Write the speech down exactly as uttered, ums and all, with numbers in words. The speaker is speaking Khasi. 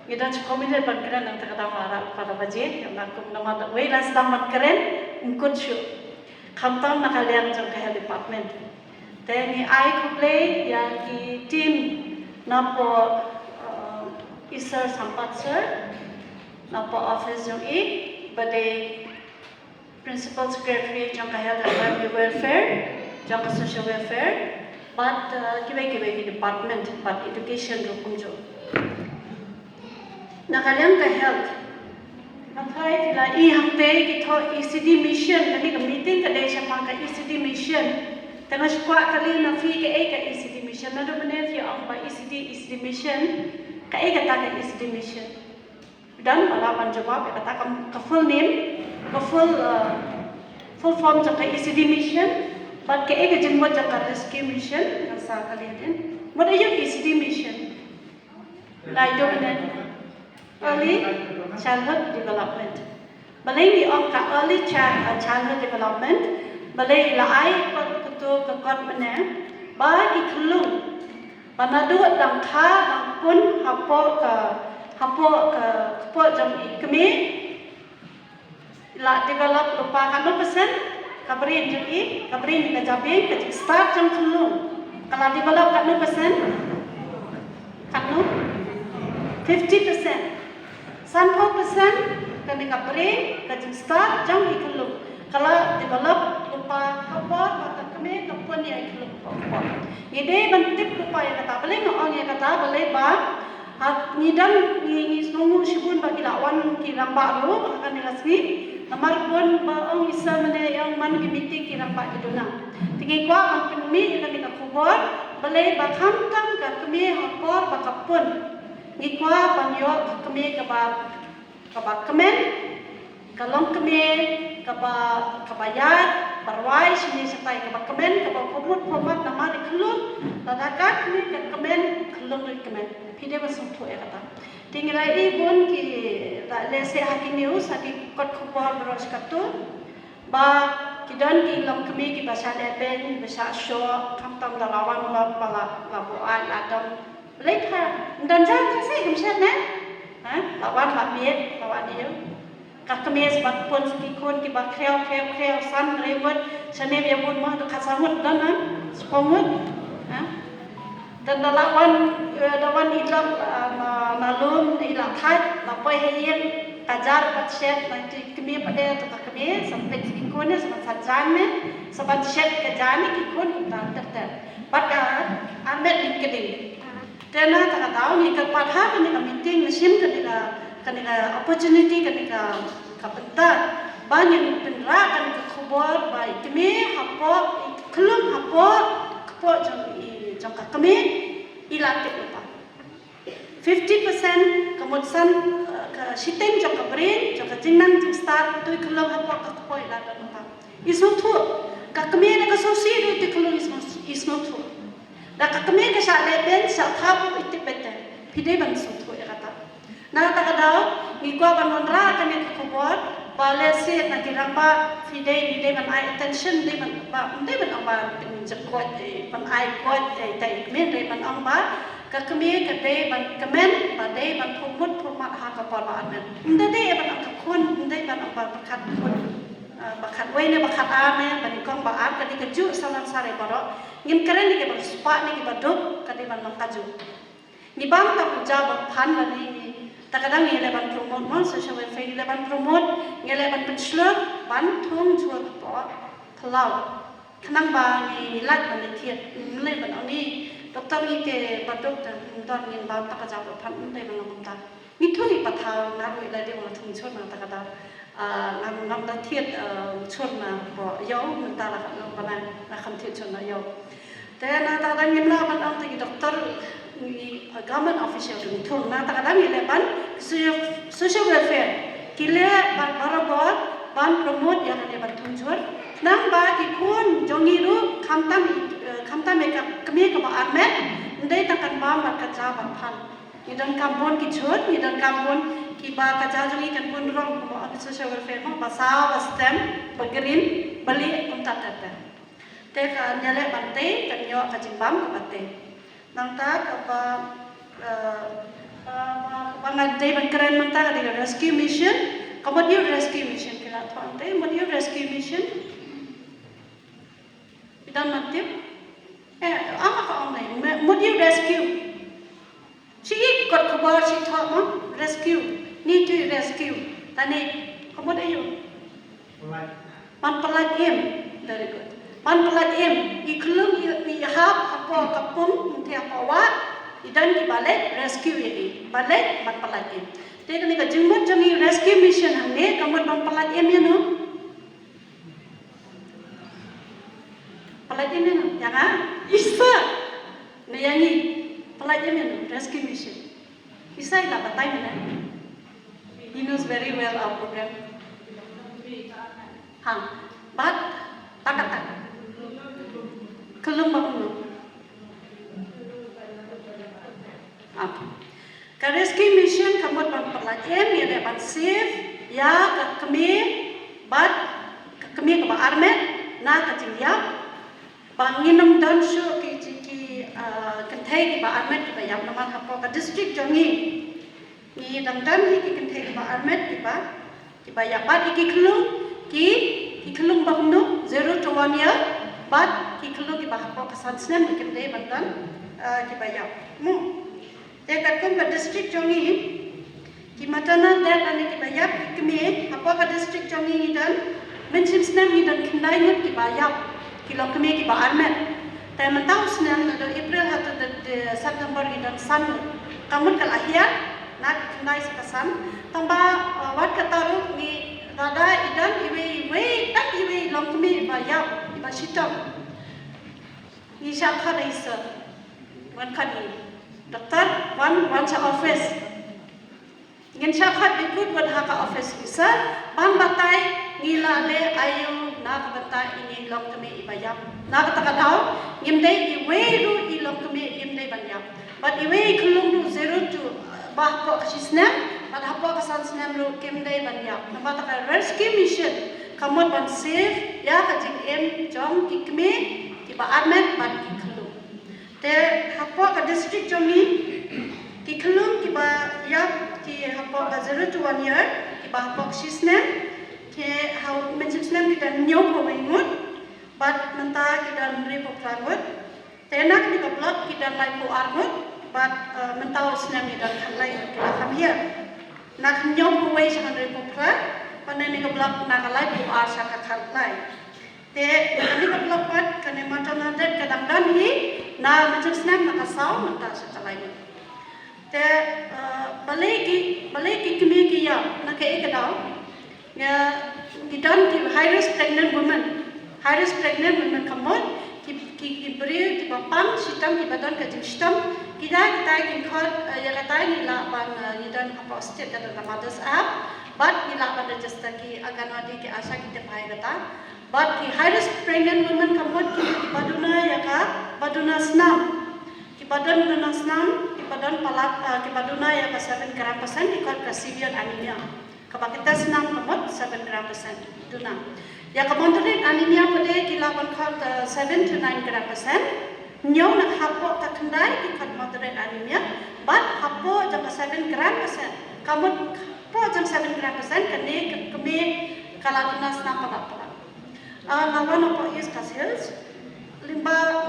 Ngi don shi minit ban kren, nangta ka dang la rah phra baje, ïa na kum namar da wei la sdang ban kren, ym kut shuh. Khamtam na ka liang jong ka health department. Te ngi ai khublei ïa ki team napoh, uh, i Sir Sampath Sir, napoh office jong i, ba dei Principal Secretary jong ka Health and Family Welfare, jong ka Social Welfare, bad, uh, kiwei kiwei ki department, bad education ruh kumjuh. Na ka liang ka health, nga tharai phi la i hangtei ki thoh E C D mission, kane ka meeting ka dei shaphang ka E C D mission. Te nga shu kwah kylli na phi kaei ka E C D mission, naduh mynne phi ong ba E C D, E C D mission, kaei kata ka E C D mission. Don ba lah ban jubab ïa kata ka, ka full name, ka full, uh, full form jong ka E C D mission, bad kaei ka jingmut jong ka rescue mission, ngan sa kylli hadien. Mut aïu E C D mission? Lai do ne. Early Childhood Development. Balei ngi ong ka Early Child, uh, Childhood Development? Balei la ai kot katu ka kot mynne ba ki khyllung ba naduh dang kha dang pun hapoh ka, hapoh ka kpoh jong i kmie, la develop lypa katno percent ka brain jong i, ka brain ka jabieng, ka jingstad jong khyllung ka la develop katno percent? Katno? Fifty percent. Sanphew percent kane ka brain, ka jingstad jong i khyllung ka la develop lypa ha por ba ka kmie ka pun ïa i khyllung hapoh. Ngi dei ban tip lypa ïa kata, balei nga ong ïa kata, balei ba, ha, ngi dang, ngi, ngi sngewnguh shibun ba ki la wan ki rangbah ruh ha kane ka sngi. Namar bun ba ong i Sir mynne ïa ong man ki meeting ki rangbah ki duna. Te ngi kwah ban pynmih ïa kane ka khubor, balei ba khamtam ka kmie ha por ba ka pun, ngi kwah ban ïoh ka kmie kaba, kaba kmen, ka longkmie kaba, kaba ïaid, ba rwai shane shatai, kaba kmen, kaba pyrmut pyrmat namar i khyllung, lada ka kmie ka kmen, khyllung ruh i kmen. Phi dei ban sngewthuh ïa kata. Te ngi la ïohi bun ki, la lehse ha ki news, ha ki kot khubor baroh shi katto, ba ki don ki longkmie kiba shah lehbeiñ, ba shah shoh, khamtam da la wan lot ba la, la buaid, la dom. Balei pha, ym don jam, ka shisha kum shet ne? Ha? La wan la miet, la wan ïew. Ka kmie sa ban pun sa ki khun kiba khriaw, khriaw, khriaw, san, hynriew ngut, shane ïa bun mo, da khatsan ngut, don, ha? Shiphew ngut, ha? Don da la wan, eh, da wan i lok, eh, na, na lum, i la thait, la poi ha ïing, ka jar bad shet, na i kmie pat de, to ka kmie, sa peit ki khun ne, sa ban sa jan ne, sa ban shet ka jan ne, ki khun, kumta ter ter. Bad ka, armet ling kding. Te na kata ka daw ngi kyrpad ha kane ka meeting, ngi shim kane ka, kane ka opportunity, kane ka, ka bynta ba ngin pynrah kane ka khubor ba i kmie hapoh, i khyllung hapoh kpoh jong i, jong ka kmie i la tip lypa. Fifty percent ka mut san, eh, ka shiteng jong ka brain, jong ka jingnang jingstad, to i khyllung hapoh ka kpoh i la don lypa. I sngewthuh, ka kmie da ka sngewsih ruh, to i khyllung i sngew, i sngewthuh. Da ka kmie ka shah lehbeiñ, shah thap, i tip beit te. Phi dei ban sngewthuh ïa kata. Na kata ka daw, ngi kwah ban wanrah kane ka khubor, ba lehse na ki rangbah, phi dei, phi dei ban ai attention, dei ban, ba, dei ban, ba, pynjah koit, eh, ban ai koit, eh, te i kmie dei ban ong ba ka kmie ka dei ban kmen, ba dei ban pyrmut pyrmat ha ka por ba armet. Ym dei ban ong ka khun, ym dei ban ong ba pyrkhat khun. Ah, ba khatwei ne ba khatar ne, ba nyngkong ba ar, ka dei kajuh, sa nang sare baroh. Ngim kren ïa kiba riewspah ne kiba duk, ka dei ban long kajuh. Ngi bam tang u jaw ba phan lane ngi, ta ka dang ngi leh ban promote mo, social welfare ngi leh ban promote, ngi leh ban pynshlur, ban thung jhur hapoh phyllaw. Khnang ba ngi lait ban leit thied, ym leh ban ong ni, doktor ngi te ba duk te, ym don, ngin bam tang ka jaw ba phan, ym leh ban long kumta. Ngi thung ngi pathaw, nga ruh i la dei ban thung jhur na kata ka daw. Ah, ngam, ngam da thied, ah, jhur na hapoh ïew, mynta la ka long ba nga, nga kham thied jhur na ïew. Te na kata ka daw ngim lah ban ong te ki doktor, ngi, ah, government official ruh ngi thung, na kata ka daw ngi leh ban social, social welfare ki leh ban barabor ban promote ïa kane ban thung jhur. Khnang ba ki khun jong ngi ruh khamtam, eh, khamtam ïa ka kmie kaba armet, ym dei tang kan bam bad ka jaw ba phan. Ngi donkam bun ki jhur, ngi donkam bun kiba ka jaw jong ngi kan bun rong, kumba ong ki social welfare mo, ba saw, ba stem, ba green, ba lieh, kumta ter ter. Te kan ïaleh ban tei, kan ïoh ka jingbam kaba tei. Nangta kaba, eh, ba, ba, ba Nga dei ban kren mynta ka dei ka rescue mission. Ka mut ïa u rescue mission ki la thoh te, mut ïa u rescue mission. Phi don ban tip? Eh, ama ka ong dei, mut ïa u rescue. Shi i kot khubor shi thoh mo, rescue. Ni tu rescue. Tani, ka mut ïa u. Ban pyllait im. Very good. Ban pyllait im. I khlung i, i hap hapoh ka pung, mynta hapoh wah, i don kiba leit rescue ïa i. Ba leit ban pyllait im. Te kane ka jingmut jong i rescue mission hangne ka mut ban pyllait im ïa no. Pyllait im ïa no. Ïa nga. Isa. Ne ïa ngi. Pyllait im ïa no. Rescue mission. Isa i la batai mynne. He knows very well our program. Hang, bad, tak tak. Khlung ba kumno. Okay. Ka rescue mission ka mut ban pyllait im, ïa ban save ïa ka kmie, bad ka kmie kaba armet na ka jingïap. Ba ngin ym don shuh ki, ki, ah, kynthei kiba armet kiba ïap namar hapoh ka district jong ngi. Ngi dang don hi ki kynthei kiba armet kiba, kiba ïap bad ki khlung, ki, ki khlung ba kumno, zero to one year, bad ki khlung kiba hapoh ka san snem kim dei ban don, ah, kiba ïap. Mo. Te katkum ka district jong ngi, ki maternal death lane kiba ïap ki kmie, hapoh ka district jong ngi ngi don, mynshem snem ngi don khyndai ngut kiba ïap, ki longkmie kiba armet. Te mynta u snem naduh April haduh da, da September ngi don san ngut. Ka mut ka la hiar, na ka khyndai sha ka san. Tangba, uh, wat kata ruh ngi lada i don iwei, iwei, tang iwei longkmie iba ïap, iba shitom. Ngi shah khot ïa i sir. Wan khot ïa i doktor, wan, wan sha office. Ngin shah khot ïa i kut wat ha ka office ïa i sir. Ban batai ngi la leh aïu na ka bynta ine i longkmie iba ïap. Na kata ka daw, ngim dei iwei ruh i longkmie im dei ban ïap. Bad iwei i khlung ruh zero to, ba hapoh ka shi snem, bad hapoh ka san snem ruh kim dei ban ïap. Namar kata ka rescue mission, ka mut ban save ïa ka jingim jong ki kmie, kiba armet bad ki khlung. Te hapoh ka district jong ngi, ki khlung kiba ïap ki hapoh ka zero to one year, kiba hapoh ka shi snem, ki ha u mynshem snem ki don hynñiewphew wei ngut, bad mynta ki don hynriewphew phra ngut. Te na kane ka block ki don laiphew ar ngut, bad, eh, mynta u snem ki don khatlai ngut ki la kham hiar. Na ka hynñiewphew wei sha ka hynriewphew phra, bad na kane ka block na ka laiphew ar sha ka khatlai. Te kane ka block pat, kane maternal death ka dang don hi, na mynshem snem na ka saw, mynta sha ka lai ngut. Te, eh, balei ki, balei ki kmie ki ïap, na kaei ka daw. Nga, ngi don ki high risk pregnant women. High risk pregnant women ka mut ki, ki, ki briew kiba pang shitom, kiba don ka jingshitom. Kita, kita ki khot, eh, ïa kata ngi lah ban, eh, ngi don hapoh state ka don ka Mothers App. Bad ngi lah ban register ki Anganwadi, ki ASHA, ki tip bha ïa kata. Bad ki high risk pregnant women ka mut ki, kiba duna ïa ka, ba duna snam. Kiba don duna snam, kiba don palat, ah, kiba duna ïa ka seven gram percent, ki khot ka severe anemia. Kaba ki test snam ka mut seven gram percent duna. Ïa ka moderate anemia pat de ki lah ban khot, ah, seven to nine gram percent. Hynñiew na hapoh ka khyndai ki khot moderate anemia. Bad hapoh jong ka seven gram percent. Ka mut hapoh jong seven gram percent kane ka kmie ka la duna snam palat palat. Ah, nga wan hapoh East Khasi Hills. Lyngba nga